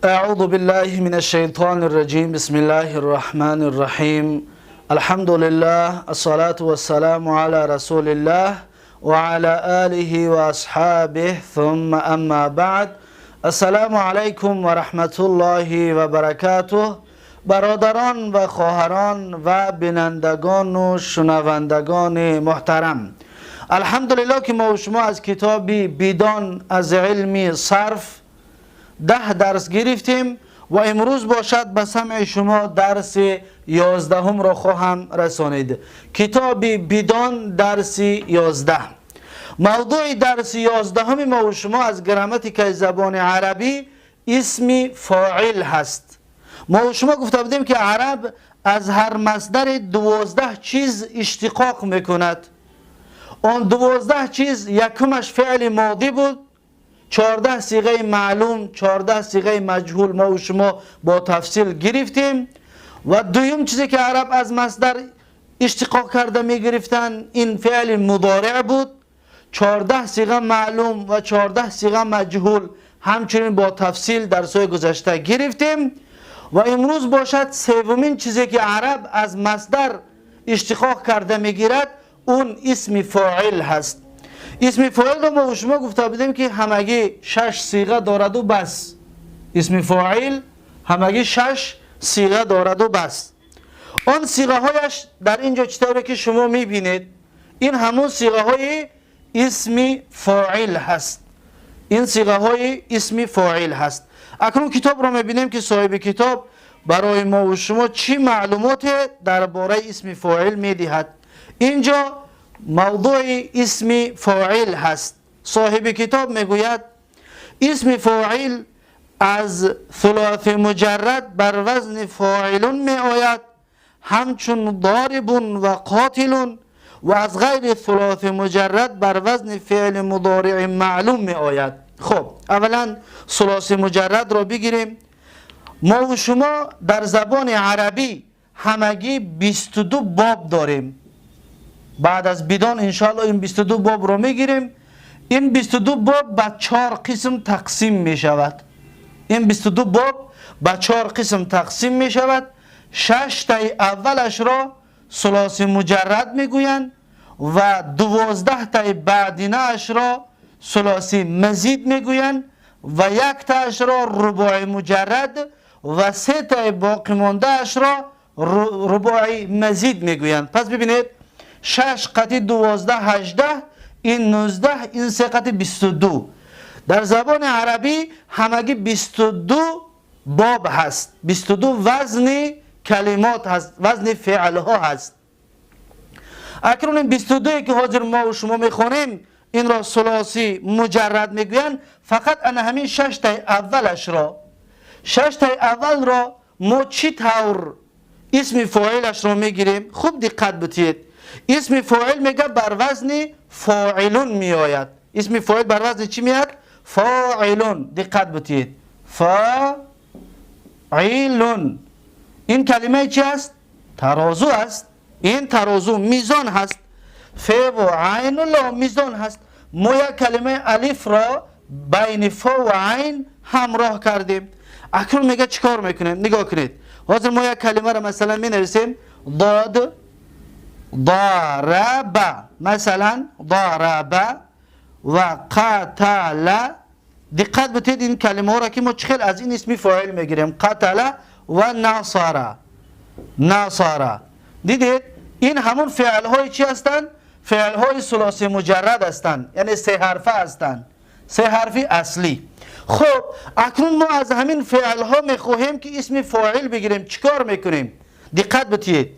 أعوذ بالله من الشيطان الرجيم. بسم الله الرحمن الرحيم. الحمد لله، الصلاة والسلام على رسول الله وعلى آله وأصحابه، ثم أما بعد. السلام علیکم و رحمت الله و برکاته. برادران و خواهران و بینندگان و شنوندگان محترم، الحمدلله که ما و شما از کتاب بیدان از علم صرف 10 درس گرفتیم و امروز باشد به سمع شما درس 11 را خواهم رسانید. کتاب بیدان درس 11. موضوع درس 11 ما و شما از گراماتیک زبان عربی اسم فاعل هست. ما و شما گفته بودیم که عرب از هر مصدر 12 چیز اشتقاق میکند. آن 12 چیز، یکمش فعل ماضی بود، 14 صیغه معلوم، 14 صیغه مجهول ما و شما با تفصیل گرفتیم. و دویم چیزی که عرب از مصدر اشتقاق کرده میگرفتن این فعل مضارع بود، 14 صیغه معلوم و 14 صیغه مجهول همچنین با تفصیل در سوی گذشته گرفتیم. و امروز باشد سومین چیزی که عرب از مصدر اشتقاق کرده میگیرد، اون اسم فاعل هست. اسم فاعل رو ما و شما گفته بودیم که همگی 6 صیغه دارد و بس. اسم فاعل همگی 6 صیغه دارد و بس. آن صیغه هایش در اینجا چطوره که شما میبینید، این همون صیغه های اسم فاعل هست. این صیغه های اسم فاعل هست. اکنون کتاب رو میبینیم که صاحب کتاب برای ما و شما چی معلومات درباره اسم فاعل میدهد. اینجا موضوع اسم فاعل هست. صاحب کتاب میگوید اسم فاعل از ثلاث مجرد بر وزن فاعل می آید، همچون ضارب و قاتل، و از غیر ثلاث مجرد بر وزن فعل مضارع معلوم می آید. خب اولا ثلاث مجرد را بگیریم. ما و شما در زبان عربی همگی 22 باب داریم. بعد از بیدان انشاءالله این 22 باب رو میگیریم. این 22 باب به 4 قسم تقسیم می شود. این 22 باب به 4 قسم تقسیم می شود. 6 تای اولش را ثلاث مجرد میگویند و 12 تای بعدینش را ثلاثی مزید میگویند و 1 تاش را رباعی مجرد و 3 تای باقی مانده اش را رباعی مزید میگویند. پس ببینید 6 قطعی 12 18، این 19، این 3 قطعی 22. در زبان عربی همگی 22 باب هست، 22 وزن کلمات هست، وزن فعل ها هست. اکنون این 22 که حاضر ما و شما میخوانیم این را ثلاثی مجرد میگویند. فقط انا همین 6 تای اولش را، 6 تای اول را ما چی طور اسم فاعلش را میگیریم؟ خوب دقت بتید. اسم فاعل میگه بر وزن فاعلون میآید. اسم فاعل بر وزن چی میاد؟ فاعلون. دقت بتید، فاعلون. این کلمه چی است؟ ترازو است. این ترازو میزان هست. ف و عین و لام میزان هست. ما یک کلمه الف را بین ف و عین همراه کردیم. اکنون میگه چیکار میکنیم؟ نگاه کنید. حاضر ما یک کلمه را مثلا می نویسیم ضاد ضرب، مثلا ضرب و قتل. دقت بتید این کلمه ها را که ما چخیل از این اسم فاعل میگیریم. قتل و نصر. نصر. دیدید این همون فعل های چی هستند؟ فعل های ثلاثی مجرد هستند، یعنی 3 حرفه هستند، 3 حرفی اصلی. خب اکنون ما از همین فعل ها میخواهیم که اسم فاعل بگیریم. چیکار میکنیم؟ دقت بتید.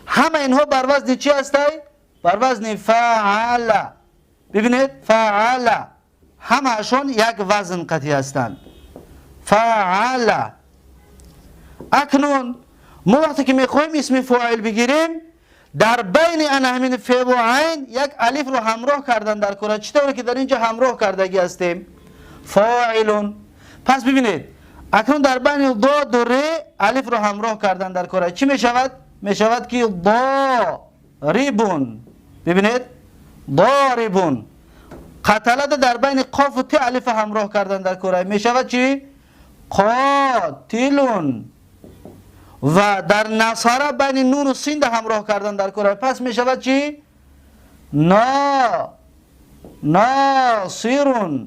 همه اینها بر وزن چی هستند؟ بر وزن فعل. ببینید فعل، همه‌شون یک وزن قطعی هستند. فعل. اکنون ما وقتی که میخوایم اسم فاعل بگیریم در بین ان همین ف و عین یک الف رو همراه کردن در کره، چطوری که در اینجا همراه کردگی هستیم فاعلون. پس ببینید اکنون در بین ضاد و ر الف رو همراه کردن در کره چی میشود؟ میشود که ضاربون. ببینید ضاربون. قتله در بین قاف و ت الف همراه کردن در کره میشود چی؟ قاتلٌ و در نصر بین نون و سین همراه کردن در کار. پس می شود چی؟ ناصرٌ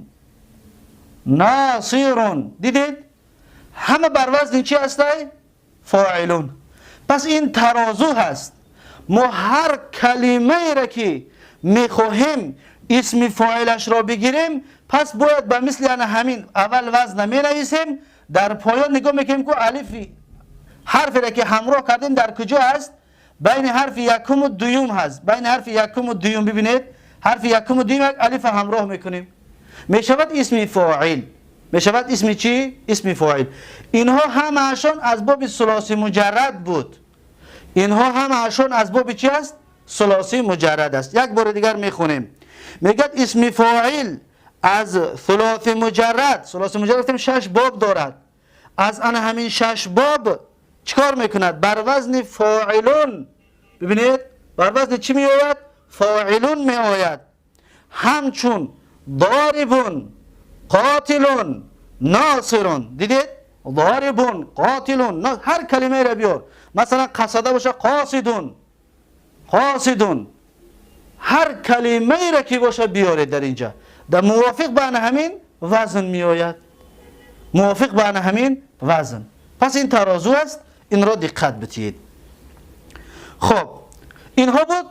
ناصرٌ. دیدید؟ همه بر وزن چی هسته؟ فاعلون. پس این ترازو هست. ما هر کلمه را که میخواهیم اسم فاعلش را بگیریم، پس باید به مثل یعنی همین اول وزن می نویسیم، در پایان نگاه میکنیم که الف حرفی را که همراه کردیم در کجا هست؟ بین حرف یکم و دوم هست. بین حرف یکم و دوم، ببینید حرف یکم و دوم یک الف همراه میکنیم، میشود اسم فاعل. میشود اسم چی؟ اسم فاعل. اینها همه‌شان از باب ثلاثی مجرد بود. اینها همه‌شان از باب چی است؟ ثلاثی مجرد است. یک بار دیگر میخونیم. میگه اسم فاعل از ثلاثی مجرد، ثلاثی مجرد گفتیم 6 باب دارد، از ان همین 6 باب چیکار میکند؟ بر وزن فاعلون. ببینید بر وزن چی میآید؟ فاعلون میآید. همچون ضاربٌ، قاتلٌ، ناصرٌ. دیدید؟ ضاربٌ، قاتلٌ، هر کلمه را بیار. مثلا قصده باشه قاصدٌ، قاصدٌ. هر کلمه را که باشه بیارید در اینجا، در موافق به همین وزن میآید، موافق به همین وزن. پس این ترازو است، این را دقت بدهید. خب اینها بود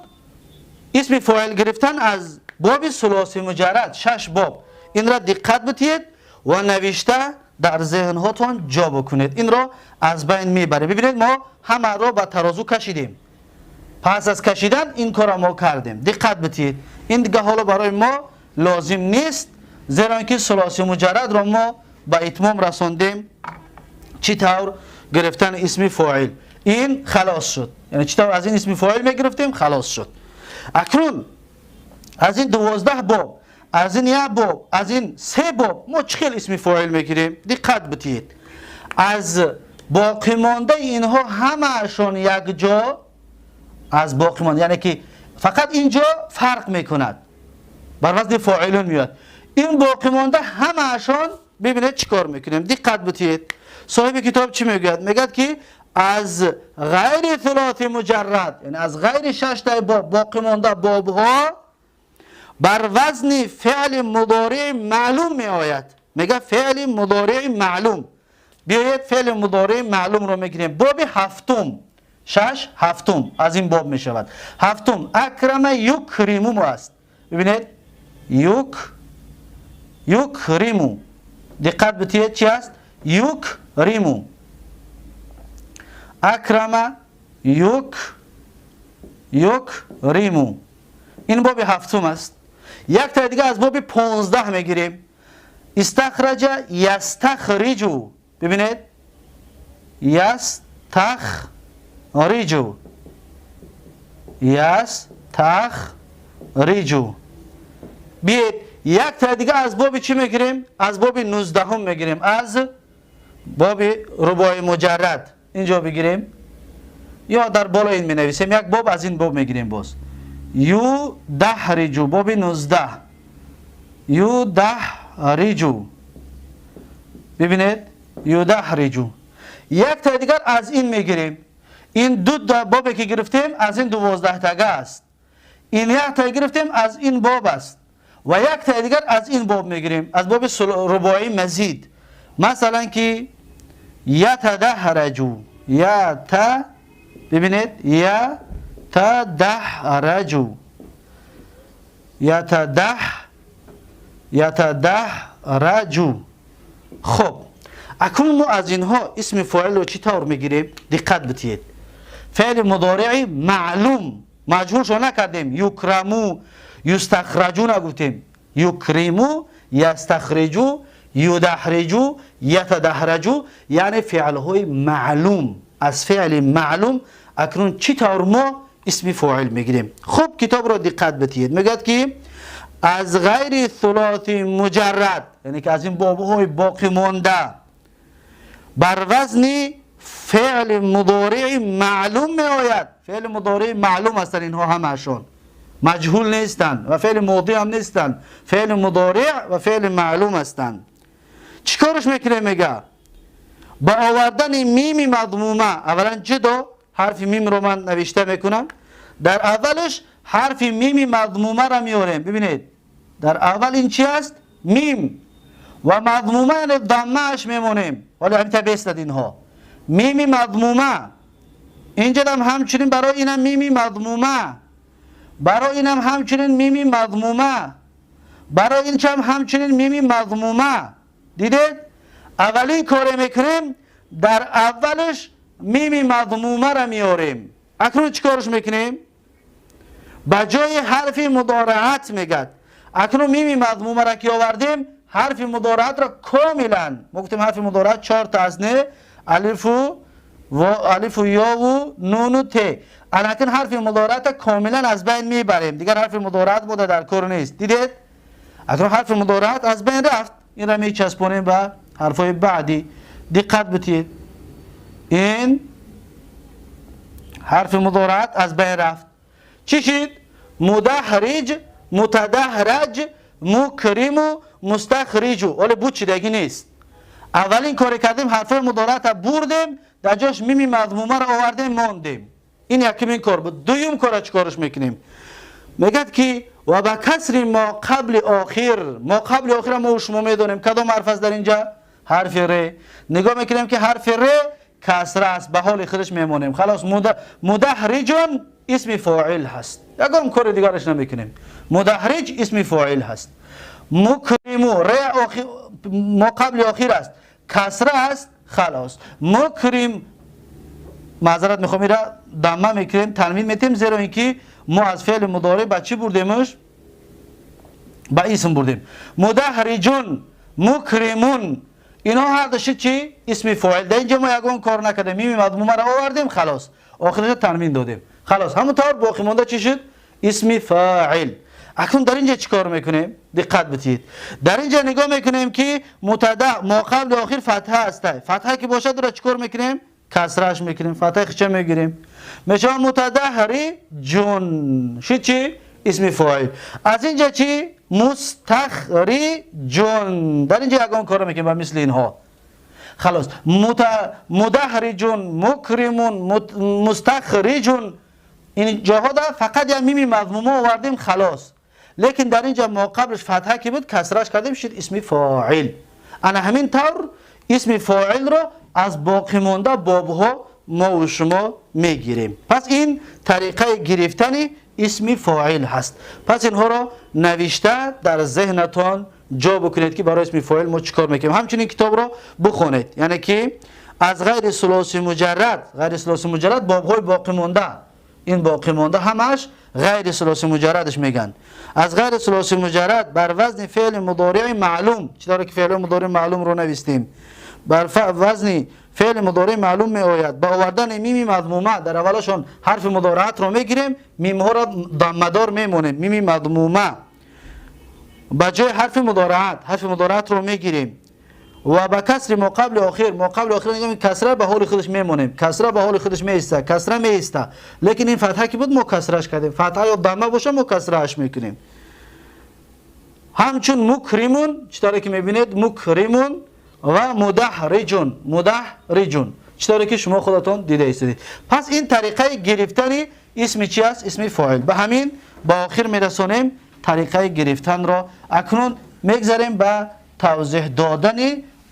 اسم فاعل گرفتن از باب ثلاثی مجرد، 6 باب. این را دقت بدهید و نوشته در ذهن هاتون جا بکنید. این را از بین میبره. ببینید ما همه را به ترازو کشیدیم، پس از کشیدن این کار را ما کردیم. دقت بدهید، این دیگه حالا برای ما لازم نیست، زیرا که ثلاثی مجرد را ما به اتمام رساندیم. چطور گرفتن اسم فاعل این خلاص شد، یعنی چطور از این اسم فاعل میگرفتیم خلاص شد. اکنون از این 12 باب، از این 1 باب، از این 3 باب ما چه اسم فاعل میگیریم؟ دقت بدهید، از باقی مانده اینها همه‌شون یک جا، از باقی مانده یعنی که فقط اینجا فرق میکند، بر وزن فاعلون میاد. این باقی مانده همه‌شون ببینید چیکار میکنیم. دقت بدهید صاحب کتاب چی میگوید؟ میگه که از غیر ثلاثی مجرد، یعنی از غیر 6 تا باب باقی مانده بابها بر وزن فعل مضارع معلوم می آید. میگه فعل مضارع معلوم. بیایید فعل مضارع معلوم رو میگیریم. باب هفتم، 6 هفتم از این باب می شود. هفتم اکرم یکرمو است. ببینید یکرمو، دقت بدهید چی است؟ یکرمو، اکرم یکرمو. این باب هفتم است. یک تا دیگه از باب 15 میگیریم. استخرج یستخرجو. ببینید یستخرجو، یستخرجو. بیاید یک تا دیگه از باب چی میگیریم؟ از باب 19 میگیریم، از باب رباعی مجرد اینجا بگیریم یا در بالا این می نویسیم. یک باب از این باب میگیریم باز. یو دحرجو، باب 19 یو دحرجو. ببینید یو دحرجو. یک تا دیگر از این میگیریم. این دو تا بابی که گرفتیم از این 12 تاگه است. این یک تا گرفتیم از این باب است و یک تا دیگر از این باب میگیریم، از باب رباعی مزید. مثلا که یتدحرجو، یت، ببینید یتدحرجو، یتدحرجو. خب اکنون ما از اینها اسم فاعل رو چطور میگیریم؟ دقت بدهید. فعل مضارع معلوم، مجهول شو نکردیم. یکرمو، یستخرجو نگفتیم. یکرمو، یستخرجو، یدحرجو، یتدحرجو، یعنی فعل های معلوم. از فعل معلوم اکنون چطور ما اسم فاعل میگیریم؟ خب کتاب رو دقت بدهید. میگه که از غیر ثلاثی مجرد، یعنی که از این بابهای باقی مانده بر وزن فعل مضارع معلوم می آید. فعل مضارع معلوم هستند اینها، همشون مجهول نیستند و فعل ماضی هم نیستند، فعل مضارع و فعل معلوم هستند. چیکارش میکنه؟ میگه با آوردن میم مضمومه، اولا جدا حرف میم رو من نوشته میکنم، در اولش حرف میم مضمومه را میاریم. ببینید در اول این چی است؟ میم و مضمومه، یعنی ضمه اش میمونیم، ولی همین بستد اینها میم مضمومه. اینجا هم همچنین برای اینم میم مضمومه، برای اینم همچنین میم مضمومه، برای این هم همچنین میم مضمومه. دیدید؟ اولین کار میکنیم در اولش میم مضمومه را میاریم. اکنون چیکارش میکنیم؟ به جای حرف مضارعت میگد. اکنون میم مضمومه را که آوردیم، حرف مضارعت را کاملا ما گفتیم حرف مضارعت 4 تا از نه، الف و الف و یا و نون و ت. الان حرف مضارعت کاملا از بین میبریم، دیگر حرف مضارعت بوده در کار نیست. دیدید؟ اکنون حرف مضارعت از بین رفت، این را میچسبونیم به حرفای بعدی. دقت بتید، این حرف مضارعت از بین رفت. چی شد؟ مدحرج، متدحرج، مکرم و مستخرج. ولی بود چی دیگه نیست. اولین کاری کردیم حرف مضارعت بردیم، در جاش میم مضمومه را آوردیم ماندیم. این یکمین کار بود. دوم کار چیکارش میکنیم؟ میگد که و به کسر ما قبل آخر. ما قبل آخر ما شما میدونیم کدام حرف است در اینجا؟ حرف ر. نگاه میکنیم که حرف ر کسره است، به حال خودش میمونیم. خلاص مدحرج اسم فاعل هست، یکم کار دیگرش نمیکنیم. مدحرج اسم فاعل هست. مکرم ر آخر ما قبل آخر است، کسره است. خلاص مکرم، معذرت میخوام، ایرا ضمه میکنیم، تنوین میتیم، زیرا اینکه ما از فعل مضارع به چی بردیمش؟ به اسم بردیم. مدحرجون، مکرمون، اینا هر دو چی؟ اسم فاعل. در اینجا ما یگان کار نکردیم، میم مضمومه را آوردیم، خلاص آخرش تنوین دادیم. خلاص همونطور باقی مونده چی شد؟ اسم فاعل. اکنون در اینجا چیکار میکنیم؟ دقت بدید. در اینجا نگاه میکنیم که متدع ما قبل آخر فتحه است. فتحه که باشد را چیکار میکنیم؟ کسرهش میکنیم، فتحه چه میگیریم؟ میشه متدحرجون. شد چی؟ اسم فاعل. از اینجا چی؟ مستخرجون. در اینجا یگان کار میکنیم به مثل اینها. خلاص مدحرجون، مکرمون، مستخرجون، این جاها در فقط یه میم مضمومه آوردیم خلاص. لیکن در اینجا ما قبلش فتحه که بود کسرش کردیم، شد اسم فاعل. انا همین طور اسم فاعل رو از باقی مانده بابها ما و شما میگیریم. پس این طریقه گرفتن اسم فاعل هست. پس اینها رو نوشته در ذهنتان جا بکنید که برای اسم فاعل ما چیکار میکنیم. همچنین کتاب رو بخونید، یعنی که از غیر ثلاثی مجرد، غیر ثلاثی مجرد بابهای باقی مانده، این باقی مانده همش غیر ثلاثی مجردش میگن. از غیر ثلاثی مجرد بر وزن فعل مضارع معلوم، چطور که فعل مضارع معلوم رو نوشتیم، بر وزن فعل مضارع معلوم می آید با آوردن میم مضمومه. در اولشون حرف مضارعت رو میگیریم، میم ها را ضمه دار میمونیم، میم مضمومه با جای حرف مضارعت، حرف مضارعت رو میگیریم و با کسر ما قبل آخر، ما قبل آخر میگیم کسره به حال خودش میمونیم، کسره به حال خودش میایسته، کسره میایسته. لیکن این فتحه که بود ما کسرهش کردیم، فتحه یا ضمه باشه ما کسرهش میکنیم. همچون مکرمون، چطوری که میبینید مکرمون و مدحرجون، مدحرجون، چطوری که شما خودتون دیده ایستید. پس این طریقه گرفتن اسم چی است؟ اسم فاعل. به همین با آخر میرسونیم طریقه گرفتن را. اکنون میگذریم به توضیح دادن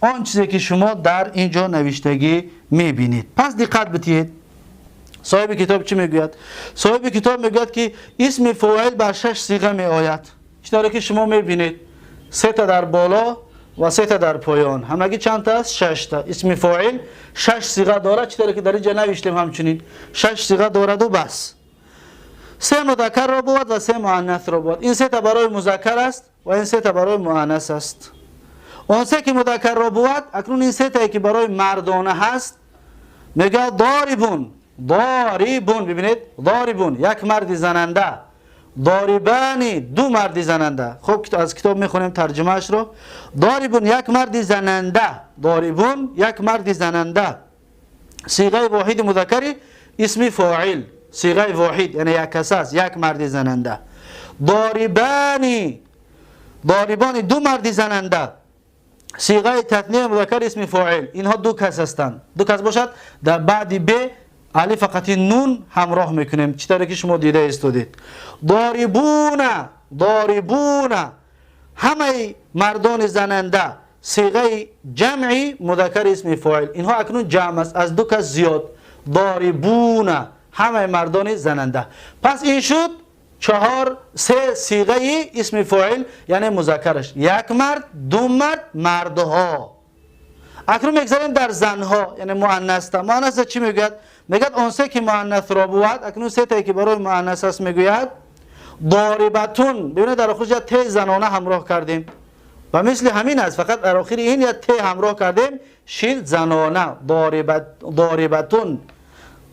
آن چیزی که شما در اینجا نوشتگی میبینید. پس دقت بدید. صاحب کتاب چی میگوید؟ صاحب کتاب میگوید که اسم فاعل بر 6 صیغه می آید. چطوری که شما میبینید 3 تا در بالا و 3 تا در پایان، همگی چند تا است؟ 6 تا. اسم فاعل 6 صیغه دارد، چطوری که در اینجا نوشتیم همچنین 6 صیغه دارد و بس. 3 مذکر را بود و 3 مؤنث را بود. این 3 تا برای مذکر است و این 3 تا برای مؤنث است. اون 3 که مذکر را بود، اکنون این 3 تا که برای مردانه هست میگه ضاربون، ضاربون. ببینید ضاربون یک مرد زننده، ضاربانی دو مرد زننده. خب از کتاب میخونیم ترجمه اش رو. ضاربون یک مرد زننده، ضاربون یک مرد زننده، صیغه واحد مذکری اسم فاعل، صیغه واحد یعنی یک کس است، یک مرد زننده. ضاربانی، ضاربانی دو مرد زننده، صیغه تثنیه مذکر اسم فاعل، اینها دو کس هستند. دو کس باشد در بعد ب الف قطعی نون همراه میکنیم، چطوری که شما دیده استودید. ضاربون، ضاربون همه مردان زننده، صیغه جمعی مذکر اسم فاعل، اینها اکنون جمع است، از دو کس زیاد. ضاربون همه مردان زننده. پس این شد چهار سه صیغه اسم فاعل، یعنی مذکرش یک مرد، دو مرد، مردها. اکنون میگذاریم در زنها، یعنی مؤنث. مؤنث چی میگوید؟ میگد آن سه که مؤنث را بود، اکنون سه تایی که برای مؤنث است میگوید ضاربتون. ببینید در آخرش ت زنانه همراه کردیم و مثل همین است، فقط در آخر این یا ت همراه کردیم شیر زنانه. ضاربتون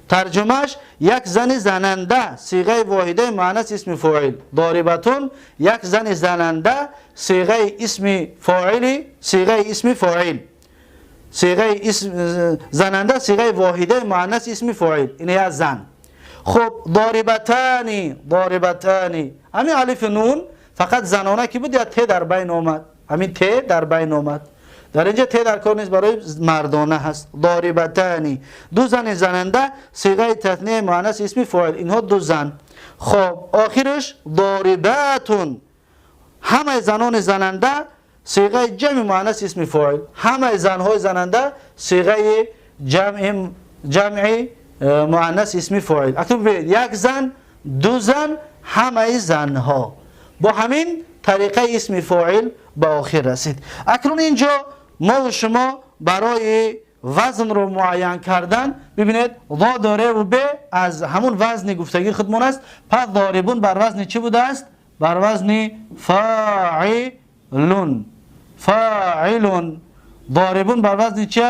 ترجمهش یک زن زننده، صیغه واحده مؤنث اسم فاعل. ضاربتون یک زن زننده، صیغه اسم فاعل، صیغه اسم فاعل، صیغه اسم زننده، صیغه واحده مؤنث اسم فاعل، این یک زن. خب ضاربتانی، ضاربتانی همین الف نون فقط زنانه که بود یا ت در بین آمد، همین ت در بین آمد. در اینجا ت در کار نیست، برای مردانه هست. ضاربتانی دو زن زننده، صیغه تثنیه مؤنث اسم فاعل، اینها دو زن. خب آخرش ضارباتون همه زنان زننده، صیغه جمع مؤنث اسم فاعل، همه زنهای زننده صیغه جمع مؤنث اسم فاعل. اکنون ببینید یک زن، دو زن، همه زنها. با همین طریقه اسم فاعل به آخر رسید. اکنون اینجا ما و شما برای وزن رو معین کردن، ببینید ضا داره و ب از همون وزن گفتگی خودمون است. پس ضاربون بر وزن چی بوده است؟ بر وزن فاعلون، فاعلون. ضاربون بر وزن چی؟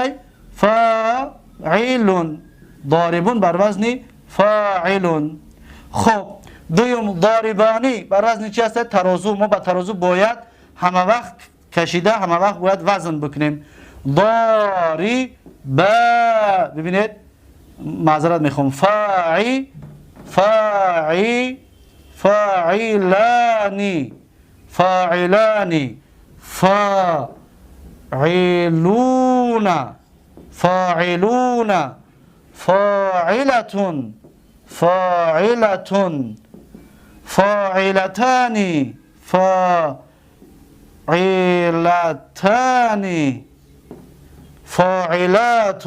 فاعلون. ضاربون بر وزن فاعلون. خب دویم ضاربانی بر وزن چی است؟ ترازو. ما با ترازو باید همه وقت کشیده، همه وقت باید وزن بکنیم. ضاری با، ببینید معذرت میخوام، فاعی فاعی فاعلانی فاعلانی فاعلون فاعلون فاعلة فاعلة فاعلتان فاعلتان فاعلات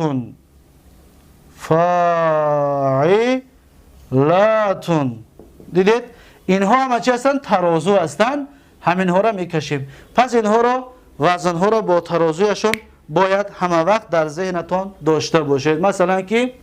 فاعلات. دیدید اینها همه چی هستند؟ ترازو هستند. همینها را میکشیم. پس اینها را وزنها را با ترازویشون باید همه وقت در ذهنتان داشته باشید. مثلا که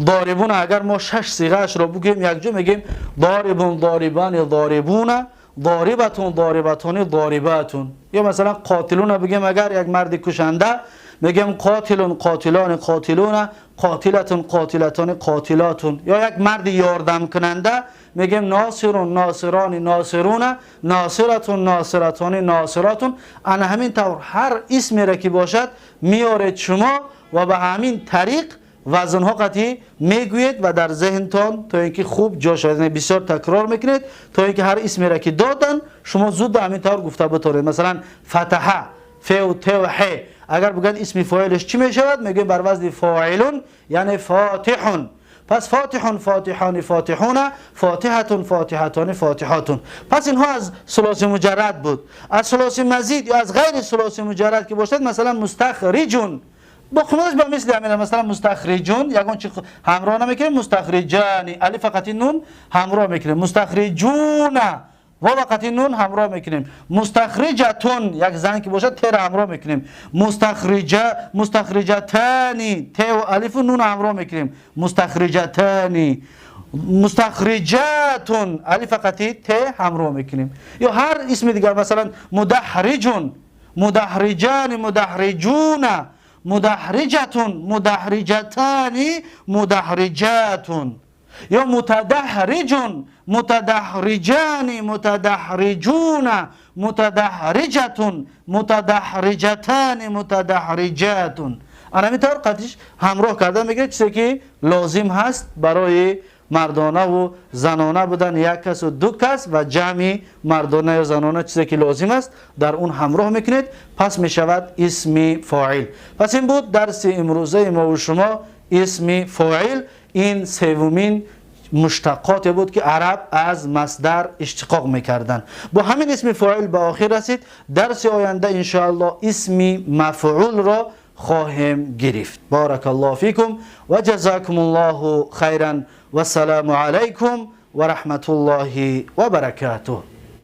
ضاربون اگر ما شش صیغه اش را بگیم یک جا میگیم ضاربون ضاربان ضاربون ضاربتون ضاربتان ضارباتون. یا مثلا قاتلون بگیم اگر یک مرد کشنده میگیم قاتلون قاتلان قاتلون قاتلتون قاتلتان قاتلاتون. یا یک مرد یاردم کننده میگیم ناصرون ناصران ناصرون ناصرتون ناصرتان ناصراتون. انا همین طور هر اسمی را که باشد میارید شما و به همین طریق وزنها قطعی میگویید و در ذهنتان تا اینکه خوب جا شود، یعنی بسیار تکرار میکنید تا اینکه هر اسمی را که دادن شما زود به همین طور گفته بتونید. مثلا فتحه ف و ت و ح اگر بگن اسم فاعلش چی میشود؟ میگیم بر وزن فاعلون یعنی فاتحون. پس فاتحون فاتحان فاتحون فاتحتون فاتحتان فاتحاتون. پس اینها از ثلاثی مجرد بود. از ثلاثی مزید یا از غیر ثلاثی مجرد که باشد مثلا مستخرجون با خودش با مثل همین، مثلا مستخرجون یگان چی همراه نمیکنیم، مستخرجانی الف قطعی نون همراه میکنیم، مستخرجون و قطعی نون همراه میکنیم، مستخرجتون یک زن که باشد ت را همراه میکنیم، مستخرجه مستخرجتانی ت و الف و نون همراه میکنیم، مستخرجتانی مستخرجاتون الف قطعی ت همراه میکنیم. یا هر اسم دیگر مثلا مدحرجون مدحرجان مدحرجون مدحرجتون مدحرجتانی مدحرجاتون. یا متدحرجون متدحرجان متدحرجون متدحرجتون متدحرجتان متدحرجاتون. انا همینطور قطعش همراه کرده میگه چیزی که لازم هست برای Мардона ва занона будан, як кас ва ду кас ва ҷамъи мардона ё занона, чизе ки лозим аст, дар он ҳамроҳ мекунед, пас мешавад исми фоил. Пас ин буд дарси имрӯзаи мо ва шумо, исми фоил. Ин севумин муштақоте буд, ки араб аз масдар иштиқоқ мекарданд. Бо ҳамин исми фоил ба охир расид. Дарси оянда, иншоаллоҳ, исми мафъулро хоҳем гирифт. Баракаллоҳу фикум ва ҷазакумуллоҳу хайран. Вассалому алайкум ва раҳматуллоҳи ва баракатуҳ.